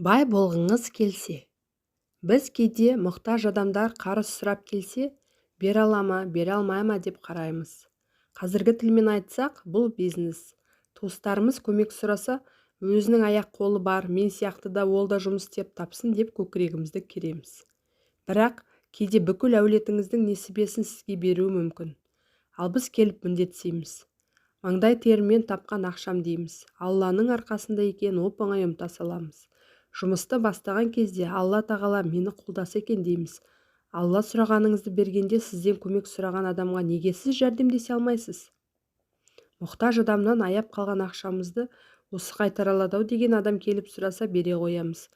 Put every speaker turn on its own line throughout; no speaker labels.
Бай болғыңыз келсе. Біз кейде мұқтаж адамдар қарыз сұрап келсе, бере ала ма, бере алмай ма деп қараймыз. Қазіргі тілмен айтсақ, бұл бизнес. Туыстарымыз көмек сұраса, өзінің аяқ-қолы бар, мен сияқты да ол да жұмыс істеп тапсын деп көкірегімізді кереміз. Бірақ кейде бүкіл әулетіңіздің несібесін сізге беруі мүмкін. Ал біз келіп міндетсейміз. Маңдай теріммен тапқан ақшам дейміз. Алланың арқасында екенін оп-оңай ұмыта саламыз. Жұмысты бастаған кезде Алла тағала мені қолдаса екен дейміз. Алла сұрағаныңызды бергенде, сізден көмек сұраған адамға неге сіз жәрдемдесе алмайсыз? Мұқтаж адамнан аяп қалған ақшамызды осы қайтара алады-ау деген адам келіп сұраса, бере қоямыз.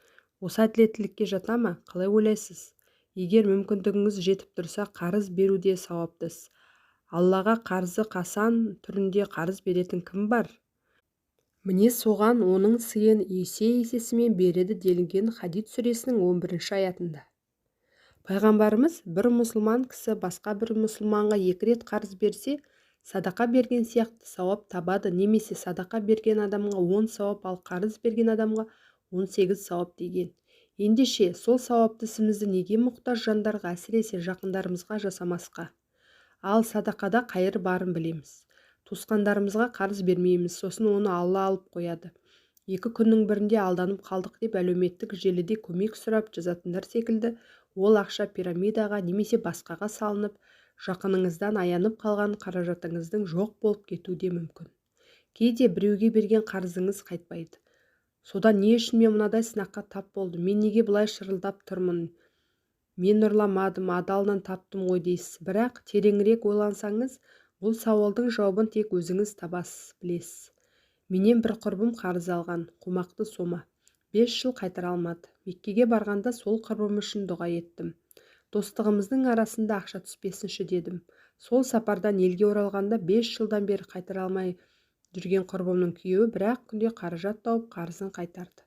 Осы әділеттілікке жата ма, қалай ойлайсыз? Егер мүмкіндігіңіз жетіп тұрса, қарыз беру де сауапты іс. Аллаға қарызы хасан түрінде қарыз беретін кім бар? Міне, соған оның сыйын есе-есесімен береді делінген Хадид сүресінің 11 аятында. Пайғамбарымыз бір мұсылман кісі басқа бір мұсылманға екі рет қарыз берсе, садақа берген сияқты сауап табады немесе садақа берген адамға 10 сауап, ал қарыз берген адамға 18 сауап деген. Ендеше, сол сауапты ісімізді неге мұқтаж жандарға, әсіресе жақындарымызға жасамасқа? Ал садақада қайыр барын білеміз. Туысқандарымызға қарыз бермейміз, сосын оны Алла алып қояды. Екі күннің бірінде алданып қалдық деп әлеуметтік желіде көмек сұрап жазатындар секілді ол ақша пирамидаға немесе басқаға салынып, жақыныңыздан аянып қалған қаражатыңыздың жоқ болып кетуі де мүмкін. Кейде біреуге берген қарызыңыз қайтпайды. Содан не үшін мен мынадай сынаққа тап болдым, мен неге бұлай шырылдап тұрмын, мен ұрламадым, адалынан таптым ғой дейсіз. Бірақ тереңірек ойлансаңыз, бұл сауалдың жауабын тек өзіңіз табасыз, білесіз. Менен бір құрбым қарыз алған, қомақты сома. 5 жыл қайтара алмады. Меккеге барғанда сол құрбым үшін дұға еттім. Достығымыздың арасында ақша түспесінші дедім. Сол сапардан елге оралғанда 5 жылдан бері қайтара алмай жүрген құрбымның күйеуі бір-ақ күнде қаражат тауып, қарызын қайтарды.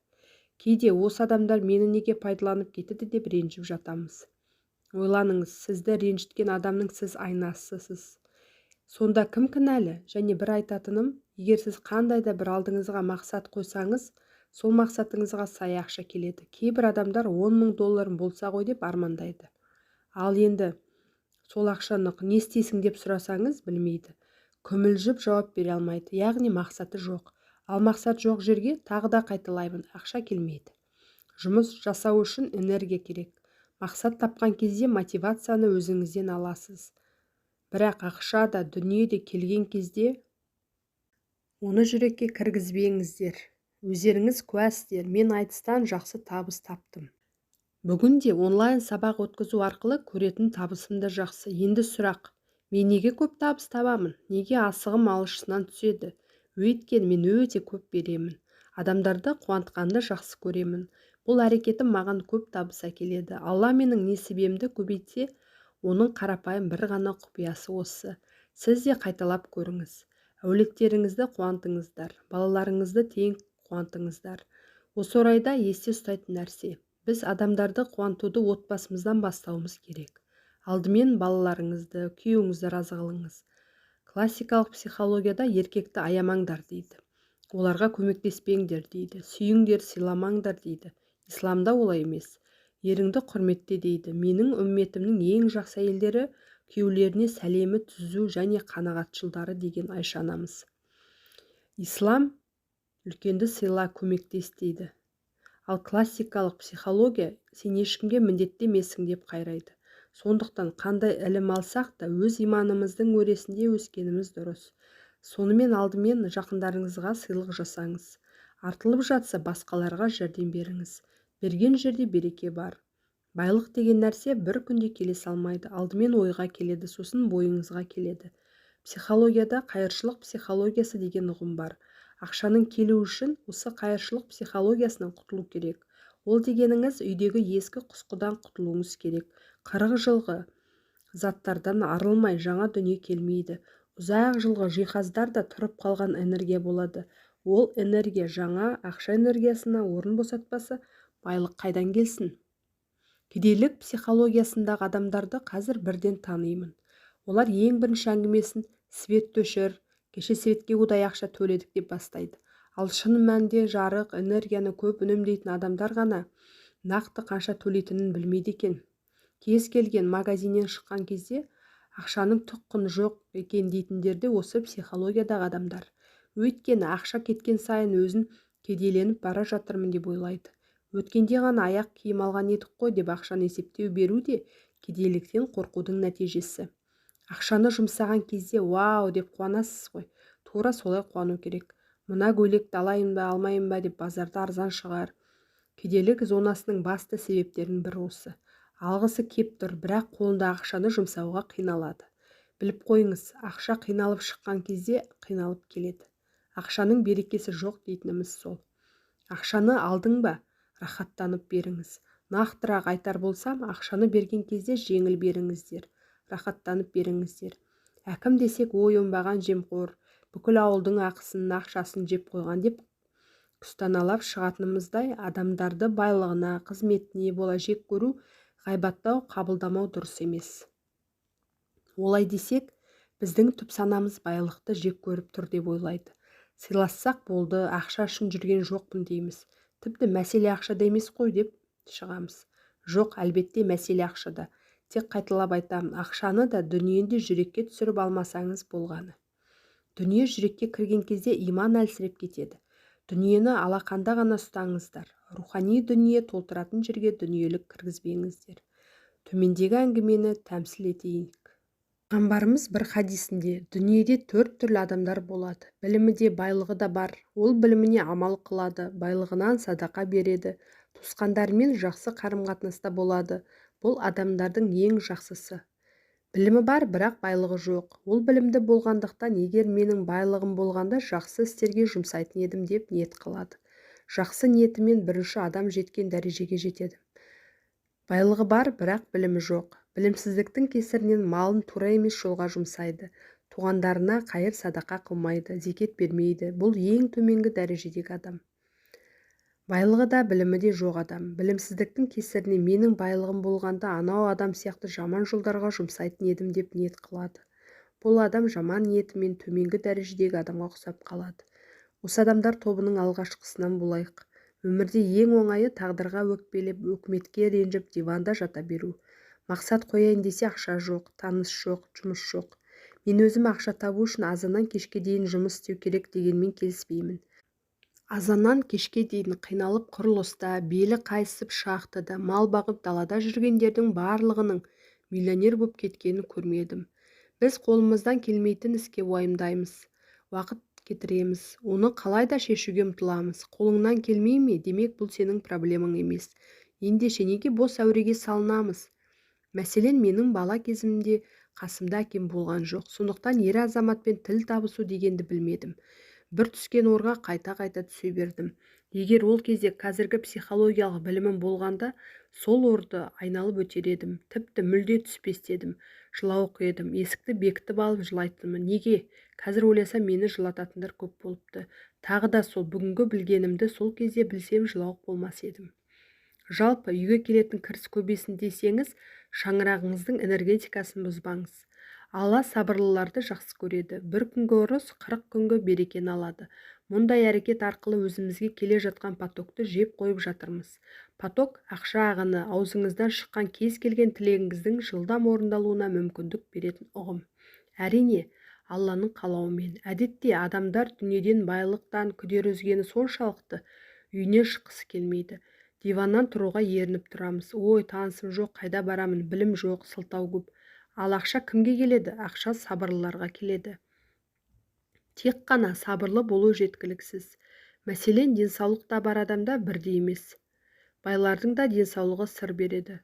Кейде осы адамдар мені неге пайдаланып кетеді деп ренжіп жатамыз. Ойланыңыз, сізді ренжіткен адамның сіз айнасысыз. Сонда кім кінәлі? Және бір айтатыным, егер сіз қандай да бір алдыңызға мақсат қойсаңыз, сол мақсатыңызға сай ақша келеді. Кейбір адамдар 10 мың долларым болса ғой деп армандайды. Ал енді сол ақшаны не істейсің деп сұрасаңыз, білмейді. Күмілжіп жауап бере алмайды. Яғни мақсаты жоқ. Ал мақсат жоқ жерге, тағы да қайталаймын, ақша келмейді. Жұмыс жасау үшін энергия керек. Мақсат тапқан кезде мотивацияны өзіңізден аласыз. Бірақ ақша да, дүние де келген кезде оны жүрекке кіргізбеңіздер. Өздеріңіз куәсіздер, мен айтыстан жақсы табыс таптым. Бүгінде онлайн сабақ өткізу арқылы көретін табысым да жақсы. Енді сұрақ, мен неге көп табыс табамын? Неге асығым алшысынан түседі? Өйткені мен өте көп беремін. Адамдарды қуантқанды жақсы көремін. Бұл әрекетім маған көп табыс әкеледі. Алла менің несібемді көбейтсе, оның қарапайым бір ғана құпиясы осы. Сіз де қайталап көріңіз. Әулеттеріңізді қуантыңыздар, балаларыңызды тең қуантыңыздар. Осы орайда есте ұстайтын нәрсе, біз адамдарды қуантуды отбасымыздан бастауымыз керек. Алдымен балаларыңызды, күйеуіңізді разы қылыңыз. Классикалық психологияда еркекті аямаңдар дейді. Оларға көмектеспеңдер дейді. Сүйіңдер, сыйламаңдар дейді. Исламда олай емес. Еріңді құрметте дейді. Менің үмметімнің ең жақсы әйелдері күйеулеріне сәлемі түзу және қанағатшылдары деген Айша анамыз. Ислам үлкенді сыйла, көмектес дейді. Ал классикалық психология сен ешкімге міндетті емессің деп қайрайды. Сондықтан қандай ілім алсақ та, өз иманымыздың өресінде өскеніміз дұрыс. Сонымен алдымен жақындарыңызға сыйлық жасаңыз. Артылып жатса, басқаларға жәрдем беріңіз. Берген жерде береке бар. Байлық деген нәрсе бір күнде келе салмайды. Алдымен ойға келеді, сосын бойыңызға келеді. Психологияда қайыршылық психологиясы деген ұғым бар. Ақшаның келуі үшін осы қайыршылық психологиясынан құтылу керек. Ол дегеніңіз, үйдегі ескі құсқыдан құтылуыңыз керек. 40 жылғы заттардан арылмай жаңа дүние келмейді. Ұзақ жылғы жиһаздар да тұрып қалған энергия болады. Ол энергия жаңа ақша энергиясына орын босатпаса, байлық қайдан келсін? Кедейлік психологиясындағы адамдарды қазір бірден танимын. Олар ең бірінші әңгімесін свет өшір, кеше светке удай ақша төледік деп бастайды. Ал шын мәнінде жарық, энергияны көп үнемдейтін адамдар ғана нақты қанша төлейтінін білмейді екен. Кез келген магазиннен шыққан кезде ақшаның түк құны жоқ екен дейтіндер де осы психологиядағы адамдар. Өйткені ақша кеткен сайын өзін кедейленіп бара жатырмын деп ойлайды. Өткенде ғана аяқ киім алған едік қой деп ақшаны есептеу беру де кедейліктен қорқудың нәтижесі. Ақшаны жұмсаған кезде вау деп қуанасыз ғой. Тура солай қуану керек. Мына көйлекті алайын ба, алмайын ба деп базарда арзан шығар. Кедейлік зонасының басты себептерінің бірі осы. Алғысы кеп тұр, бірақ қолындағы ақшаны жұмсауға қиналады. Біліп қойыңыз, ақша қиналып шыққан кезде қиналып келеді. Ақшаның берекесі жоқ дейтініміз сол. Ақшаны алдың ба, рахаттанып беріңіз. Нақтырақ айтар болсам, ақшаны берген кезде жеңіл беріңіздер, рахаттанып беріңіздер. Әкім десек, ой оңбаған жемқор, бүкіл ауылдың ақысын, ақшасын жеп қойған деп күстаналап шығатынымыздай, адамдарды байлығына, қызметіне бола жек көру, ғайбаттау, қабылдамау дұрыс емес. Олай десек, біздің түп санамыз байлықты жек көріп тұр деп ойлайды. Сыйлассақ болды, ақша үшін жүрген жоқпын дейміз. Тіпті мәселе ақшада емес қой деп шығамыз. Жоқ, әлбетте мәселе ақшада. Тек қайталап айтамын, ақшаны да дүниені де жүрекке түсіріп алмасаңыз болғаны. Дүние жүрекке кірген кезде иман әлсіреп кетеді. Дүниені алақанда ғана ұстаңыздар. Рухани дүние толтыратын жерге дүниелік кіргізбеңіздер. Төмендегі әңгімені тәмсіл етейік. Пайғамбарымыз бір хадисінде дүниеде төрт түрлі адамдар болады. Білімі де, байлығы да бар. Ол біліміне амал қылады, байлығынан садақа береді, туысқандарымен жақсы қарым-қатынаста болады. Бұл адамдардың ең жақсысы. Білімі бар, бірақ байлығы жоқ. Ол білімді болғандықтан, егер менің байлығым болғанда жақсы істерге жұмсайтын едім деп ниет қылады. Жақсы ниетімен бірінші адам жеткен дәрежеге жетеді. Байлығы бар, бірақ білімі жоқ. Білімсіздіктің кесірінен малын тура емес жолға жұмсайды. Туғандарына қайыр садақа қылмайды, зекет бермейді. Бұл ең төменгі дәрежедегі адам. Байлығы да, білімі де жоқ адам. Білімсіздіктің кесірінен менің байлығым болғанда анау адам сияқты жаман жолдарға жұмсайтын едім деп ниет қылады. Бұл адам жаман ниетімен төменгі дәрежедегі адамға ұқсап қалады. Осы адамдар тобының алғашқысынан болайық. Өмірде ең оңайы тағдырға өкпелеп, өкіметке ренжіп, диванда жата беру. Мақсат қояйын десе ақша жоқ, таныс жоқ, жұмыс жоқ. Мен өзім ақша табу үшін азаннан кешке дейін жұмыс істеу керек дегенмен келіспеймін. Азаннан кешке дейін қиналып құрылыста, белі қайысып шахтада, мал бағып далада жүргендердің барлығының миллионер боп кеткенін көрмедім. Біз қолымыздан келмейтін іске уайымдаймыз, уақыт кетіреміз, оны қалай да шешуге ұмтыламыз. Қолыңнан келмей ме, демек бұл сенің проблемаң емес. Ендеше неге бос әуреге салынамыз? Мәселен, менің бала кезімде қасымда әкем болған жоқ. Сондықтан ер азаматпен тіл табысу дегенді білмедім. Бір түскен орға қайта-қайта түсе бердім. Егер ол кезде қазіргі психологиялық білімім болғанда, сол орды айналып өтер едім. Тіпті мүлде түспес едім. Жылауық едім. Есікті бекітіп алып жылайтынмын. Неге? Қазір ойласам, мені жылататындар көп болыпты. Тағы да сол бүгінгі білгенімді сол кезде білсем, жылауық болмас едім. Жалпы үйге келетін кіріс көбейсін десеңіз, шаңырағыңыздың энергетикасын бұзбаңыз. Алла сабырлыларды жақсы көреді. Бір күнгі ұрыс 40 күнгі берекені алады. Мұндай әрекет арқылы өзімізге келе жатқан потокты жеп қойып жатырмыз. Поток ақша ағыны, аузыңыздан шыққан кез келген тілегіңіздің жылдам орындалуына мүмкіндік беретін ұғым. Әрине, Алланың қалауымен. Әдетте адамдар дүниеден, байлықтан күдер үзгені соншалықты үйінен шыққысы келмейді. Диваннан тұруға ерініп тұрамыз. Ой, танысым жоқ, қайда барамын, білім жоқ, сылтау көп. Ал ақша кімге келеді? Ақша сабырлыларға келеді. Тек қана сабырлы болу жеткіліксіз. Мәселен, денсаулық та бар адамда бірдей емес. Байлардың да денсаулығы сыр береді.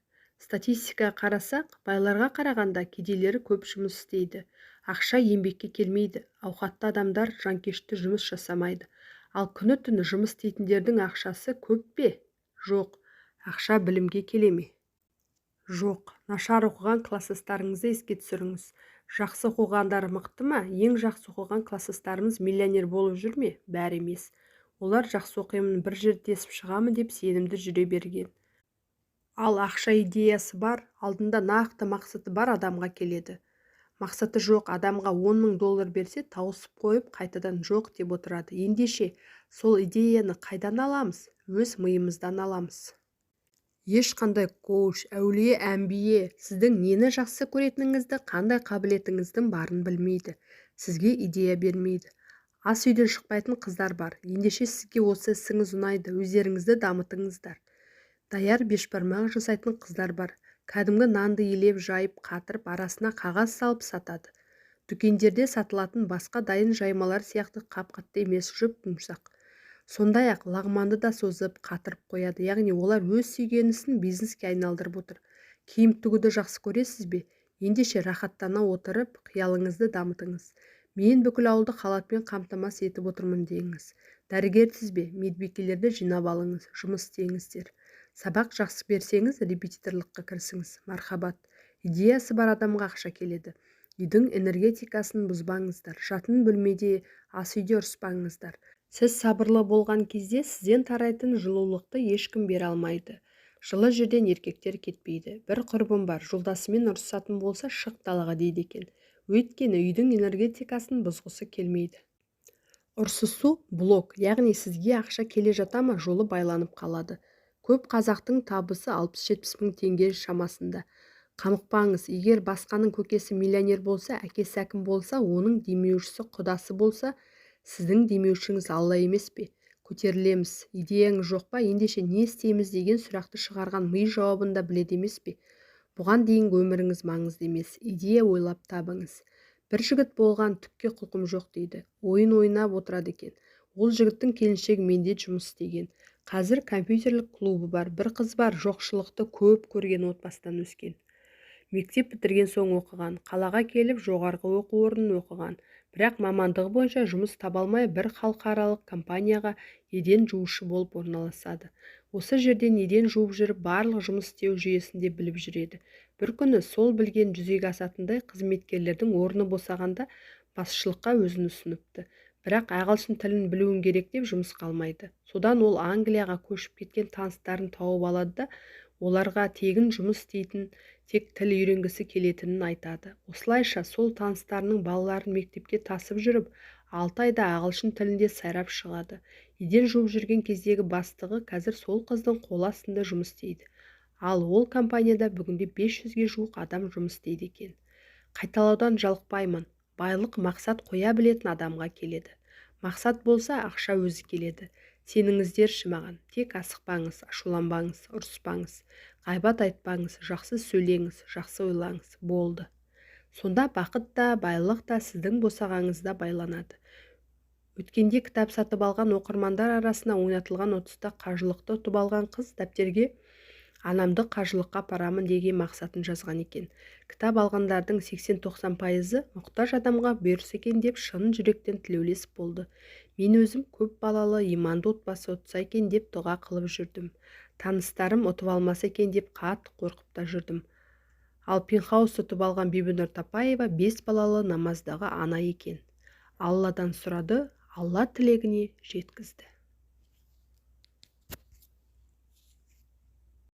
Статистикаға қарасақ, байларға қарағанда кедейлері көп жұмыс істейді. Ақша еңбекке келмейді. Ауқатты адамдар жанкешті жұмыс жасамайды. Ал күні-түні жұмыс істейтіндердің ақшасы көп пе? Жоқ. Ақша білімге келе ме? Жоқ. Нашар оқыған кластастарыңызды еске түсіріңіз. Жақсы оқығандар мықты ма? Ең жақсы оқыған кластастарымыз миллионер болып жүр ме? Бәрі емес. Олар жақсы оқимын, бір жер тесіп шығамын деп сенімді жүре берген. Ал ақша идеясы бар, алдында нақты мақсаты бар адамға келеді. Мақсаты жоқ адамға 10 000 доллар берсе, тауысып қойып, қайтадан жоқ деп отырады. Ендеше, сол идеяны қайдан аламыз? Өз миымыздан аламыз. Ешқандай коуч, әулие, әмбие сіздің нені жақсы көретініңізді, қандай қабілетіңіздің барын білмейді, сізге идея бермейді. Ас үйден шықпайтын қыздар бар. Ендеше, сізге осы ісіңіз ұнайды, өздеріңізді дамытыңыздар. Даяр бешбармақ жасайтын қыздар бар. Кәдімгі нанды илеп, жайып, қатырып, арасына қағаз салып сатады. Дүкендерде сатылатын басқа дайын жаймалар сияқты қап-қатты емес, жұп-жұмсақ. Сондай-ақ лағманды да созып, қатырып қояды. Яғни олар өз сүйген ісін бизнеске айналдырып отыр. Киім тігуді жақсы көресіз бе? Ендеше, рахаттана отырып, қиялыңызды дамытыңыз. «Мен бүкіл ауылды халатпен қамтамасыз етіп отырмын» деңіз. Дәрігерсіз бе? Медбикелерді жинап алыңыз, жұмыс істеңіздер. Сабақ жақсы берсеңіз, репетиторлыққа кірісіңіз. Мархабат! Идеясы бар адамға ақша келеді. Үйдің энергетикасын бұзбаңыздар. Жатын бөлмеде, ас үйде ұрыспаңыздар. Сіз сабырлы болған кезде сізден тарайтын жылулықты ешкім бере алмайды. Жылы жерден еркектер кетпейді. Бір құрбым бар, жолдасымен ұрысатын болса, «Шық далаға» дейді екен. Өйткені үйдің энергетикасын бұзғысы келмейді. Ұрсысу – блок, яғни сізге ақша келе жата ма, жолы байланып қалады. Көп қазақтың табысы 60-70 мың теңге шамасында. Қамықпаңыз. Егер басқаның көкесі миллионер болса, әкесі әкім болса, оның демеушісі құдасы болса, сіздің демеушіңіз Алла емес пе? Көтерілеміз. Идеяңыз жоқ па? Ендеше, не істейміз деген сұрақты шығарған ми жауабын да біледі емес пе? Бұған дейінгі өміріңіз маңызды емес. Идея ойлап табыңыз. Бір жігіт болған, «Түкке құлқым жоқ» дейді. Ойын ойнап отырады екен. Ол жігіттің келіншегі менде жұмыс істеген. Қазір компьютерлік клубы бар. Бір қыз бар, жоқшылықты көп көрген отбасыдан өскен. Мектеп бітірген соң оқыған. Қалаға келіп, жоғарғы оқу орнын оқыған. Бірақ мамандығы бойынша жұмыс таба алмай, бір халықаралық компанияға еден жуушы болып орналасады. Осы жерден еден жуып жүріп, барлық жұмыс істеу жүйесін де біліп жүреді. Бір күні сол білген жүзеге асатындай қызметкерлердің орны босағанда, басшылыққа өзін ұсыныпты. Бірақ ағылшын тілін білуің керек деп жұмысқа алмайды. Содан ол Англияға көшіп кеткен таныстарын тауып алады да, оларға тегін жұмыс істейтін, тек тіл үйренгісі келетінін айтады. Осылайша сол таныстарының балаларын мектепке тасып жүріп, 6 айда ағылшын тілінде сайрап шығады. Еден жуып жүрген кездегі бастығы қазір сол қыздың қол астында жұмыс істейді. Ал ол компанияда бүгінде 500-ге жуық адам жұмыс істейді екен. Қайталаудан жалықпаймын: байлық мақсат қоя білетін адамға келеді. Мақсат болса, ақша өзі келеді. Сеніңіздерші маған. Тек асықпаңыз, ашуланбаңыз, ұрыспаңыз, ғайбат айтпаңыз, жақсы сөйлеңіз, жақсы ойлаңыз, болды. Сонда бақыт та, байлық та сіздің босағаңызда байланады. Өткенде кітап сатып алған оқырмандар арасына ойнатылған ұтыста қажылықты ұтып алған қыз дәптерге «Анамды қажылыққа апарамын» деген мақсатын жазған екен. Кітап алғандардың 80-90 пайызы мұқтаж адамға бұйырса екен деп шын жүректен тілеулес болды. Мен өзім көп балалы иманды отбасы ұтса екен деп дұға қылып жүрдім. Таныстарым ұтып алмаса екен деп қатты қорқып та жүрдім. Ал пентхаус ұтып алған Бибінұр Тапаева бес балалы намаздағы ана екен. Алладан сұрады, Алла тілегіне жеткізді.